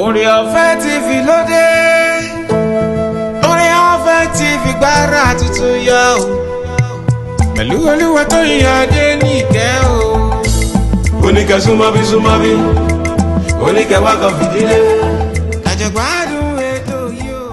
Oore Ọ̀fẹ́ TV lóde. Oore Ọ̀fẹ́ TV gbára tuntun yọ o. Pẹ̀lú Olúwatóyìn Adéníkẹ́ o. Oníkẹ́ súnmọ́ bí súnmọ́ bí, oníkẹ́ wá kan fìdílé. Kájọ gbádùn ètò yìí o.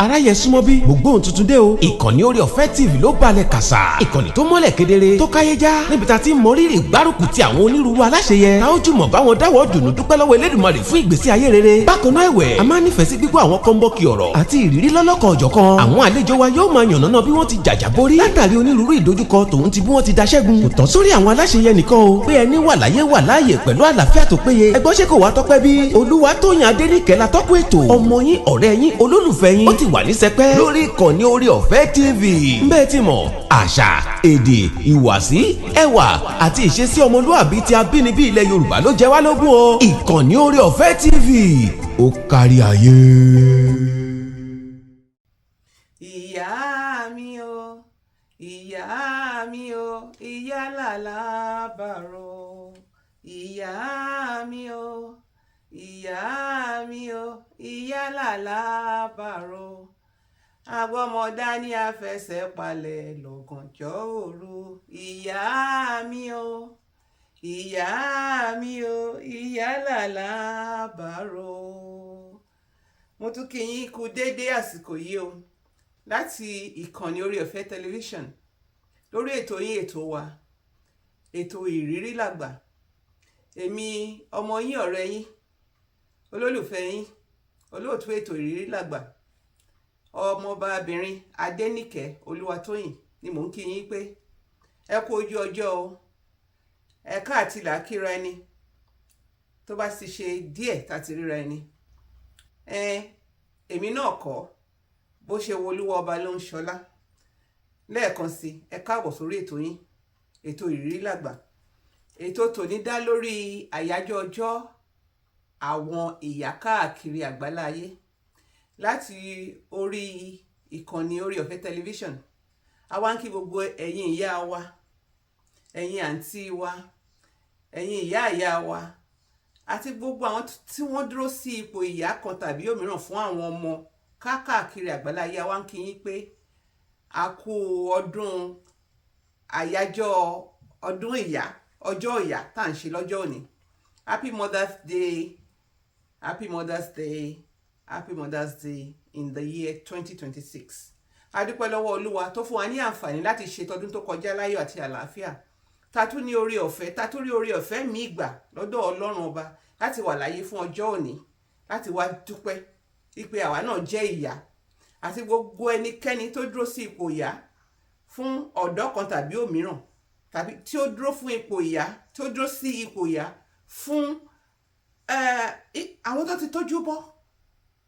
Aráyẹ, súnmọ́ bí gbogbo ohun tuntun dé o. Ìkànnì Oore Ọ̀fẹ́ TV ló balẹ̀ kàṣà. Ìkànnì tó mọ́lẹ̀ kedere, tó káyé já, níbi tá a ti ń mọrírì gbárùkù ti àwọn onírúurú aláṣeyẹ, tá ó jùmọ̀ báwọn dáwọ́ dùnú dúpẹ́ lọ́wọ́ Elédùmarè fún ìgbésí ayé rere. Bákan náà ẹ̀wẹ̀, a máa nífẹ̀ẹ́ sí gbígbọ́ àwọn kọ́ńbọ́ọ̀kì ọ̀rọ̀ àti ìrírí lọ́lọ́kan òjọ̀kan. Àwọn àlejò wa yóò máa yànnàná bí wọ́n ti jàjà borí látàrí onírúurú ìdojúkọ tòun ti bí wọ́n ti daṣẹ́gun. Kò tán sórí àwọn aláṣeyẹ nìkan o, pé ẹni wà láyé wà láàyè pẹ̀lú àlàáfíà tó péye. Ẹgbọ́n, ṣé kò wá tọ́pẹ́ bí? Olúwatóyìn Adéníkẹ́ la tọ́kùn ètò. Ọmọ yín, ọ̀rẹ́ yín, olólùfẹ́ yín, ó ti wà ní sẹpẹ́ lórí ìkànnì Oore Ọ̀fẹ́ TV. Ńbẹ́ ti mọ̀, àṣà, èdè, ìhùwàsí, ẹwà àti ìṣesí ọmọlúàbí tí abínibí ilẹ̀ Yorùbá ló jẹ wá lógún o. Ìkànnì Oore Ọ̀fẹ́ TV, ó kárí ayé. Ìyá mi o, ìyá mi o, ìyá làlábàrò. Ìyá mi o, ìyá mi o, ìyá làlábàrò. Agbọ́mọdá ní afẹsẹ̀ palẹ̀ lọ́gànjọ́ òru. Ìyá mi o, ìyá mi o, ìyá làlábàrò. Mo tún kí yín kú déédéé àsìkò yìí o láti ìkànnì Oore Ọ̀fẹ́ Tẹlifíṣàn, lórí ètò yín, ètò wa, ètò Ìrírí Làgbà. Èmi ọmọ yín, ọ̀rẹ́ yín, olólùfẹ́ yín, olóòtú ètò Ìrírí Làgbà, ọmọọbabìnrin Adéníkẹ́ Olúwatóyìn ni mò ń kí yín pé ẹ kú ojú ọjọ́ o. Ẹ káàtì làákìra ẹni tó bá ti ṣe díẹ̀ tá ti ríra ẹni. Ẹ èmi náà kọ́, bó ṣe wo Olúwa ọba ló ń ṣọlá. Lẹ́ẹ̀kan sí, ẹ káàbọ̀ sórí ètò yín, ètò Ìrírí Làgbà. Ètò tòní dá lórí àyájọ́ ọjọ́ àwọn ìyá káàkiri àgbáláyé. Láti orí ìkànnì Oore Ọ̀fẹ́ Tẹlifíṣàn, a wá ń kí gbogbo ẹ̀yin ìyá wa, ẹ̀yin àǹtí wa, ẹ̀yin ìyá ìyá wa, àti gbogbo àwọn tí wọ́n dúró sí ipò ìyá kan tàbí òmíràn fún àwọn ọmọ káàkiri àgbáláyé. A wá ń kí yín pé a kú ọdún àyájọ́ ọdún ìyá, ọjọ́ ìyá tá à ń ṣe lọ́jọ́ òní. Happy Mother's Day, happy Mother's Day, happy Mother's Day in the year 2026. A dúpẹ́ lọ́wọ́ Olúwa tó fún wa ní àǹfààní láti ṣe tọdún tó kọjá láyọ̀ àti àlàáfíà, ta tún ní oore ọ̀fẹ́, ta tún rí oore ọ̀fẹ́ mi gbà lọ́dọ̀ Ọlọ́run ọba láti wà láyé fún ọjọ́ òní, láti wá dúpẹ́ wípé àwa náà jẹ́ ìyá, àti gbogbo ẹnikẹ́ni tó dúró sí ipò ìyá fún ọ̀dọ́ kan tàbí òmíràn, tàbí tí ó dúró fún ipò ìyá, tí ó dúró sí ipò ìyá fún àwọn tó ti tójú bọ́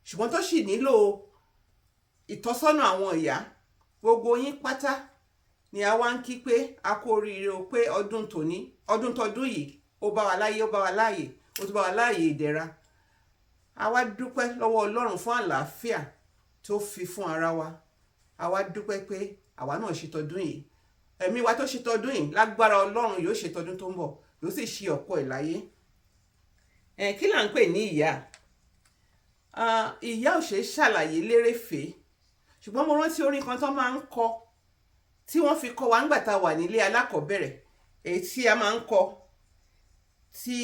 ṣùgbọ́n tó sì nílò ìtọ́sọ́nà àwọn ìyá. Gbogbo yín pátá ni a wá ń kí pé a kú oríire o, pé ọdún tòní, ọdún tọdún yìí, ó bá wa láyé, ó bá wa láàyè, ó tún bá wa láàyè ìdẹ̀ra. A wá dúpẹ́ lọ́wọ́ Ọlọ́run fún àlàáfíà tó fi fún ara wa. A wá dúpẹ́ pé àwa náà ṣe tọdún yìí. Ẹ̀mí wa tó ṣe tọdún yìí, lágbára Ọlọ́run, yóò ṣe tọdún tó ń bọ̀, yóò sì ṣe ọ̀pọ̀ ẹ̀ láyé. Ẹ̀ kí là ń pè ní ìyá? Ìyá ò ṣeé ṣàlàyé lérèfé, ṣùgbọ́n mo rántí orin kan tó máa ń kọ, tí wọ́n fi kọ́ wa nígbà tá a wà nílé alákọ̀ọ́bẹ̀rẹ̀, èyí tí a máa ń kọ, tí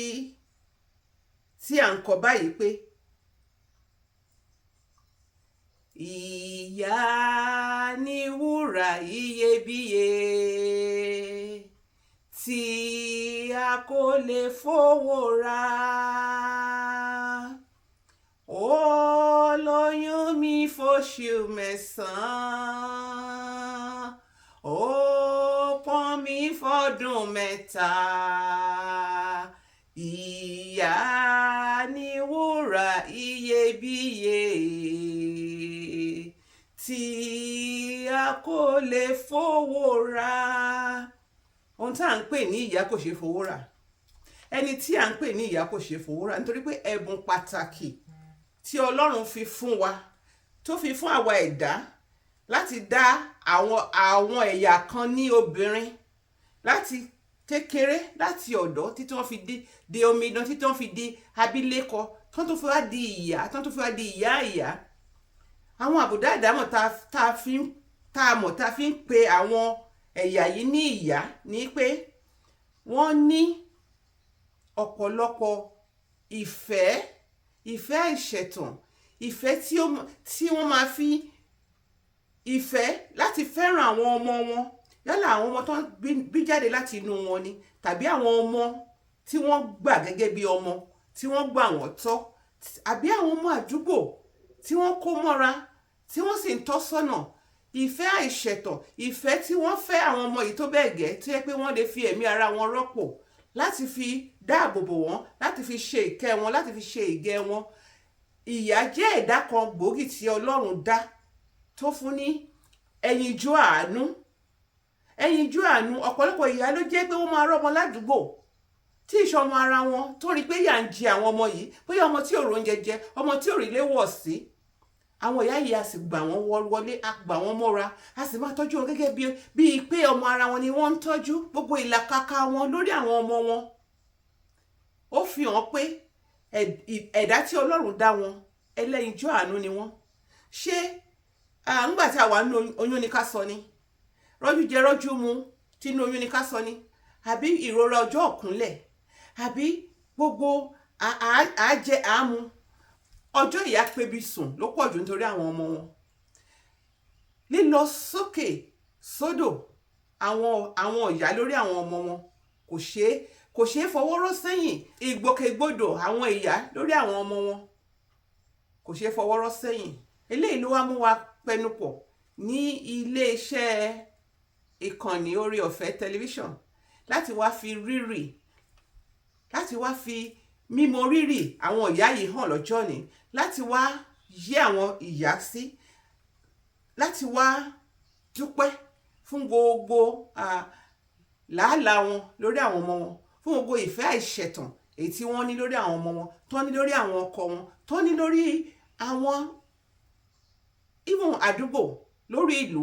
à ń kọ báyìí pé: "Ìyá ni wúrà iyebíye tí a kò lè fowó rà. Ó lóyún mi fóṣù 9, ó pọ́n mi fọ́dún 3. Ìyá ni wúrà iyebíye tí a kò lè fowó rà." Ohun tá à ń pè ní ìyá kò ṣeé fowó rà. Ẹni tí à ń pè ní ìyá kò ṣeé fowó rà, nítorí pé ẹ̀bùn pàtàkì tí Ọlọ́run fi fún wa, tó fi fún àwa ẹ̀dá láti dá àwọn ẹ̀yà kan ní obìnrin láti Kékeré, láti ọ̀dọ́ títí wọ́n fi di omidan, títí wọ́n fi di abilékọ, tí wọ́n tó fi wá di ìyá, tí wọ́n tó fi wá di ìyá ìyá. Àwọn àbùdá àdámọ̀ tá a fi ń tá a mọ̀ tá a fi ń pe àwọn ẹ̀yà yìí ní ìyá ni pé wọ́n ní ọ̀pọ̀lọpọ̀ ìfẹ́, ìfẹ́ àìṣẹ̀tàn, ìfẹ́ tí wọ́n máa fi ìfẹ́ láti fẹ́ràn àwọn ọmọ wọn, yálà àwọn ọmọ tó ń bí jáde láti inú wọn ni tàbí àwọn ọmọ tí wọ́n gbà gẹ́gẹ́ bí ọmọ tí wọ́n gbà wọ́n tọ́, àbí àwọn ọmọ àdúgbò tí wọ́n kó mọ́ra tí wọ́n sì ń tọ́ sọ́nà. Ìfẹ́ àìṣẹ̀tàn, ìfẹ́ tí wọ́n fẹ́ àwọn ọmọ yìí tó bẹ́ẹ̀ gẹ́ tó yẹ pé wọ́n lè fi ẹ̀mí ara wọn rọ́pò láti fi dáàbò bò wọ́n, láti fi ṣe ìkẹ́ wọn, láti fi ṣe ìgẹ̀ wọn. Ìyá jẹ́ ẹ̀dá kan gbòógì tí Ọlọ́run dá tó fún ní ẹyinjú àánú, ẹyinjú àánú. Ọ̀pọ̀lọpọ̀ ìyá ló jẹ́ pé wọ́n máa rọ́mọ ládùúgbò tí ìṣọmọ ara wọn tó rí pé yà ń jẹ àwọn ọmọ yìí, bóyá ọmọ tí ò róúnjẹ jẹ, ọmọ tí ò rí lé wọ̀ sí. Àwọn ìyá yìí a sì gbà wọ́n wọlé, a gbà wọ́n mọ́ra, a sì máa tọ́jú wọn gẹ́gẹ́ bíi pé ọmọ ara wọn ni wọ́n ń tọ́jú. Gbogbo ìlàkàkà wọn lórí àwọn ọmọ wọn, ó fi hàn pé ẹ̀dá tí Ọlọ́run dá wọn, ẹlẹ́yinjú àánú ni wọ́n. Ṣé ńgbà tí a wà nínú oyún ni ká sọ ni, rọ́jú jẹ rọ́jú mu tí inú oyún ni ká sọ ni, àbí ìrora ọjọ́ ọ̀kúnlẹ̀, àbí gbogbo àájẹ àámu ọjọ́ ìyá pébi sùn ló pọ̀ jù nítorí àwọn ọmọ wọn? Lílọ sókè sódò àwọn ìyá lórí àwọn ọmọ wọn kò ṣeé fọwọ́ rọ́ sẹ́yìn. Ìgbòkègbodò àwọn ìyá lórí àwọn ọmọ wọn kò ṣeé fọwọ́ rọ́ sẹ́yìn. Eléyìí ló wá mú wa pẹnupọ̀ ní iléeṣẹ́ ìkànnì Oore Ọ̀fẹ́ Tẹlifíṣàn láti wá fi mímọ̀ rírì àwọn ìyá yìí hàn lọ́jọ́ ní, láti wá yí àwọn ìyá sí, láti wá dúpẹ́ fún gbogbo làálàá wọn lórí àwọn ọmọ wọn, fún gbogbo ìfẹ́ àìṣẹ̀tàn èyí tí wọ́n ní lórí àwọn ọmọ wọn, tó ní lórí àwọn ọkọ wọn, tó ní lórí àwọn even àdúgbò, lórí ìlú,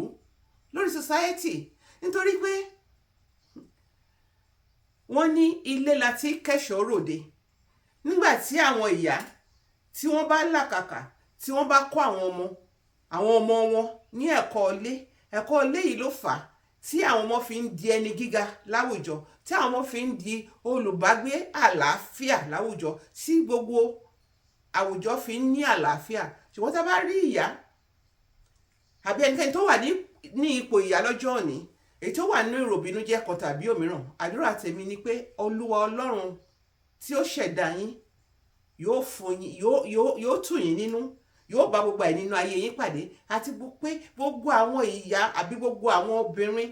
lórí society. Nítorí pé wọ́n ní ilé la ti kẹ́ṣọ̀ọ́ ròde. Nígbà tí àwọn ìyá tí wọ́n bá làkàkà, tí wọ́n bá kọ́ àwọn ọmọ wọn ní ẹ̀kọ́ ilé, ẹ̀kọ́ ilé yìí ló fà á tí àwọn ọmọ fi ń di ẹni gíga láwùjọ, tí àwọn ọmọ fi ń di olùbágbé àlàáfíà láwùjọ, tí gbogbo àwùjọ fi ń ní àlàáfíà. Ṣùgbọ́n tá a bá rí ìyá àbí ẹnikẹ́ni tó wà ní ipò ìyá lọ́jọ́ òní, èyí tó wà nínú ìròbìnújẹ́ kan tàbí òmíràn, àdúrà tèmi ni pé Olúwa Ọlọ́run tí ó ṣẹ̀dá yín yóò fún yín, yóò tù yín nínú, yóò bá gbogbo àìní nínú ayé yín pàdé, àti pé gbogbo àwọn ìyá àbí gbogbo àwọn obìnrin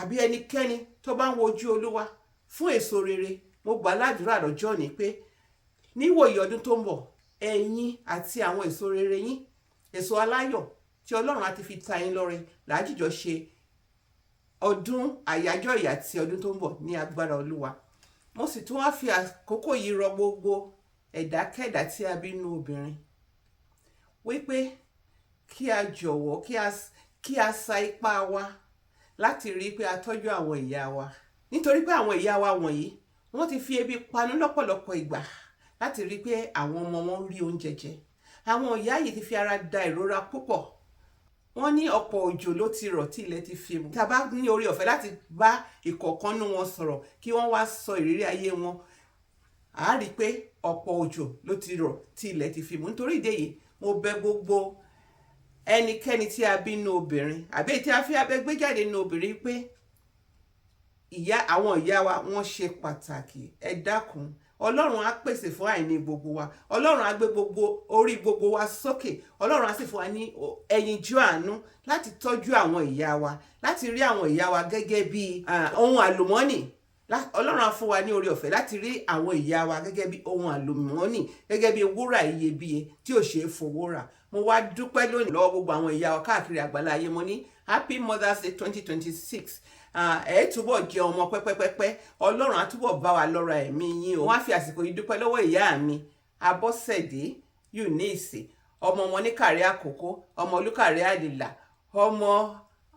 àbí ẹnikẹ́ni tó bá ń wojú Olúwa fún èso rere, mo gbà ládùúrà lọ́jọ́ òní pé níwòyí ọdún tó ń bọ̀, ẹ̀yin àti àwọn èso rere yín, èso aláyọ̀ tí Ọlọ́run á ti fi ta yín lọ́rẹ, làájìjọ ṣe ọdún àyájọ́ ìyá ti ọdún tó ń bọ̀ ní agbára Olúwa. Mo sì tún wá fi àkókò yìí rọ gbogbo ẹ̀dákẹ́dá tí a bí nínú obìnrin wípé kí a jọ̀wọ́, kí a sa ipá wa láti rí i pé a tọ́jú àwọn ìyá wa, nítorí pé àwọn ìyá wa wọ̀nyí, wọ́n ti fi ebi panú lọ́pọ̀lọpọ̀ ìgbà láti rí i pé àwọn ọmọ wọn rí oúnjẹ jẹ. Àwọn ìyá yìí ti fi ara da ìrora púpọ̀. Wọ́n ní ọ̀pọ̀ òjò ló ti rọ̀ tí ilẹ̀ ti fi mu. Tá a bá ní oore ọ̀fẹ́ láti bá ìkọ̀ọ̀kan nú wọn sọ̀rọ̀, kí wọ́n wá sọ ìrírí ayé wọn, a rí i pé ọ̀pọ̀ òjò ló ti rọ̀ tí ilẹ̀ ti fi mu. Nítorí ìdí èyí, mo bẹ̀ gbogbo ẹnikẹ́ni tí a bí nínú obìnrin àbí èyí tí a fi abẹ gbé jáde nínú obìnrin pé ìyá, àwọn ìyá wa, wọ́n ṣe pàtàkì. Ẹ dákun, Ọlọ́run á pèsè fún àìní gbogbo wa. Ọlọ́run á gbé gbogbo orí gbogbo wa sókè. Ọlọ́run á sì fún wa ní ẹyinjú àánú láti tọ́jú àwọn ìyá wa, láti rí àwọn ìyá wa gẹ́gẹ́ bí ohun àlùmọ́nì. Ọlọ́run á fún wa ní oore ọ̀fẹ́ láti rí àwọn ìyá wa gẹ́gẹ́ bí ohun àlùmọ́nì, gẹ́gẹ́ bí wúrà iyebíye tí ò ṣeé fowó rà. Mo wá dúpẹ́ lónìí lọ́wọ́ gbogbo àwọn ìyá wa káàkiri àgbàlá ayé. Mo ní happy Mother's Day 2026. Ẹ túbọ̀ jẹ ọmọ pẹ́pẹ́pẹ́pẹ́. Ọlọ́run á túbọ̀ bá wa lọ́ra ẹ̀mí yín o. Wọ́n á fi àsìkò yìí dúpẹ́ lọ́wọ́ ìyá mi Abọ́sẹ̀dé Eunice, ọmọ wọn ní Kàrí Àkókó, ọmọ Olúkàrí Àdìlà, ọmọ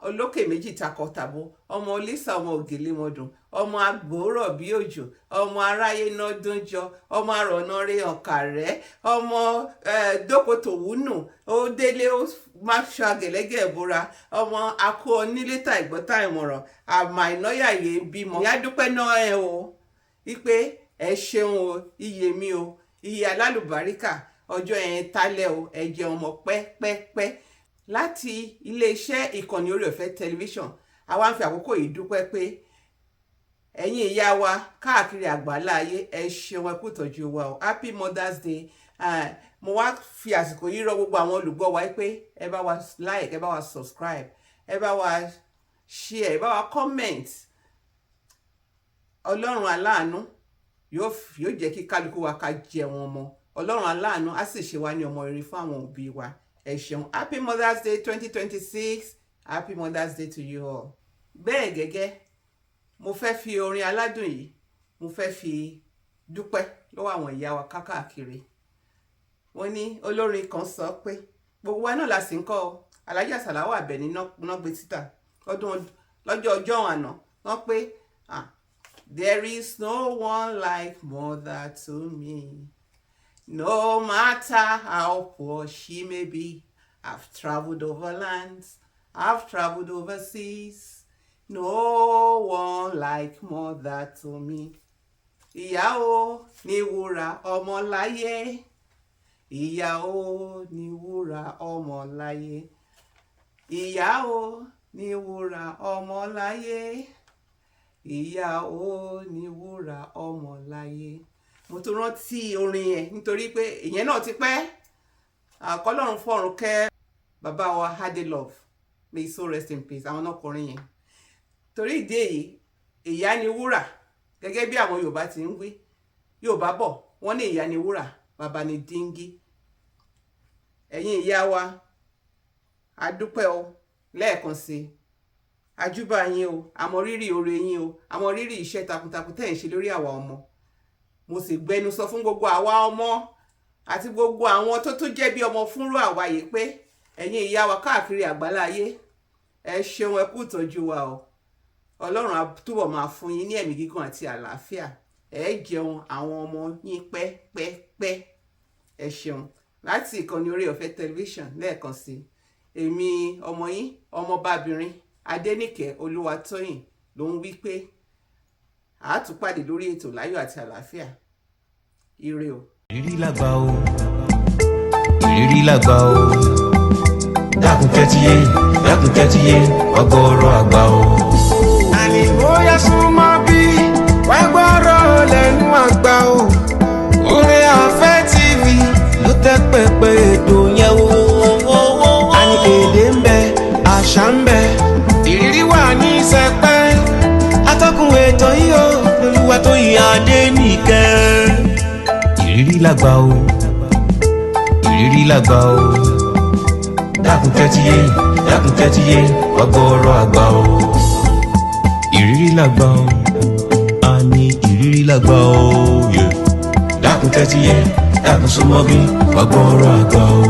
Olókè méjì takọtabo, ọmọ olísà, ọmọ ògèlémọdùn, ọmọ agbòórọ̀ bí òjò, ọmọ aráyé náà dúnjọ, ọmọ arọ̀nà rẹ ọ̀kàrẹ́, ọmọ dókòtòwúnù ó délé ó máa ṣọ àgẹ̀lẹ́gẹ̀ bóra, ọmọ akó onílétà ìgbọ́tà ìmọ̀ràn àmà ìnáyàyè bímọ. Ìyá dúpẹ́ náà ẹ o wípé ẹ ṣeun o, iye mi o, iye alálùbáríkà ọjọ́ ẹ̀ ń talẹ̀ o, ẹ jẹun ọmọ pẹ́pẹ́pẹ́. Láti iléeṣẹ́ ìkànnì Oore Ọ̀fẹ́ Tẹlifíṣàn, àwa ń fi àkókò yìí dúpẹ́ pé ẹ̀yin ìyá wa káàkiri àgbáńlá ayé, ẹ ṣeun, ẹ kú ìtọ́jú wa o. Happy Mother's Day. Mo wá fi àsìkò yìí rọ gbogbo àwọn olùgbọ́ wa pé ẹ bá wa like, ẹ bá wa subscribe, ẹ bá wa share, ẹ bá wa comment. Ọlọ́run aláàánú yóò jẹ́ kí kálukú wa ká jẹun ọmọ. Ọlọ́run aláàánú á sì ṣe wá ní ọmọ rere fún àwọn òbí wa. Ẹ ṣeun. Happy Mother's Day 2026. Happy Mother's Day to you all. Bẹ́ẹ̀ gẹ́gẹ́, mo fẹ́ fi orin aládùn yìí, mo fẹ́ fi dúpẹ́ lọ́wọ́ àwọn ìyá wa kákàkiri. Wọ́n ní olórin kan sọ pé gbogbo wa náà la sì ń kọ́ ọ. Alhaji Salawu Àbẹ̀ní náà gbé títà ọdún lọ́jọ́ ọjọ́ àná wọ́n pé, "Ah, there is no one like mother to me, no matter how poor she may be. I've travelled over lands, I've travelled overseas, no one like mother to me." Ìyá o ní wúrà ọmọ láyé, ìyá o ní wúrà ọmọ láyé, ìyá o ní wúrà ọmọ láyé, ìyá o ní wúrà ọmọ láyé. Mo tún rántí orin yẹn nítorí pé ìyẹn náà ti pẹ́. Àkọlọ́run fọ̀run kẹ́ bàbá wa Ade Love, may his soul rest in peace. Àwọn náà kọrin yẹn. Torí ìdí èyí, ìyá ni wúrà, gẹ́gẹ́ bí àwọn Yorùbá ti ń wí. Yorùbá bọ̀, wọ́n ní ìyá ni wúrà, bàbá ni díngí. Ẹ̀yin ìyá wa, a dúpẹ́ o lẹ́ẹ̀kan sí i. Àjúbà yín o, àmọ́ rírì oore yín o, àmọ́ rírì iṣẹ́ takuntakun tẹ́ ẹ̀ ń ṣe lórí àwa ọmọ. Mo sì gbẹnu sọ fún gbogbo àwa ọmọ àti gbogbo àwọn tó tún jẹ́ bí ọmọ fúnrú àwa yìí pé ẹ̀yin ìyá wa káàkiri àgbáláyé, ẹ ṣeun, ẹ kú ìtọ́jú wa o. Ọlọ́run á túbọ̀ máa fún yín ní ẹ̀mí gígùn àti àlàáfíà. Ẹ jẹun àwọn ọmọ yín pẹ́pẹ́pẹ́. Ẹ ṣeun. Láti ìkànnì Oore Ọ̀fẹ́ Tẹlifíṣàn, lẹ́ẹ̀kan sí, èmi ọmọ yín, ọmọbabìnrin Adéníkẹ́ Olúwatóyìn ló ń wí pé a tún pàdé lórí ètò láyọ̀ àti àlàáfíà. Ire o. Ìrírí làgbà o, ìrírí làgbà o. Dákun tẹ́tí yé, dákun tẹ́tí yé, wá gbọ́rọ̀ àgbà o. Àní bóyá súnmọ́ bí wá gbọ́rọ̀ lẹ́nu àgbà o. Oore Ọ̀fẹ́ TV ló tẹ́ pẹpẹ ètò yẹn o. Àní èdè ń bẹ, àṣà ń bẹ, ìrírí wà ní sẹpẹ́. Atọ́kùn ètò yìí o, Olúwatóyìn Adéníkẹ́. Ìrírí làgbà o, ìrírí làgbà o. Dákun tẹ́tí yé, dákun tẹ́tí yé, wá gbọ́rọ̀ àgbà o. Ìrírí làgbà o, àní ìrírí làgbà o. Yeah. Dákun tẹ́tí yé, dákun súnmọ́ bí, wá gbọ́rọ̀ àgbà o.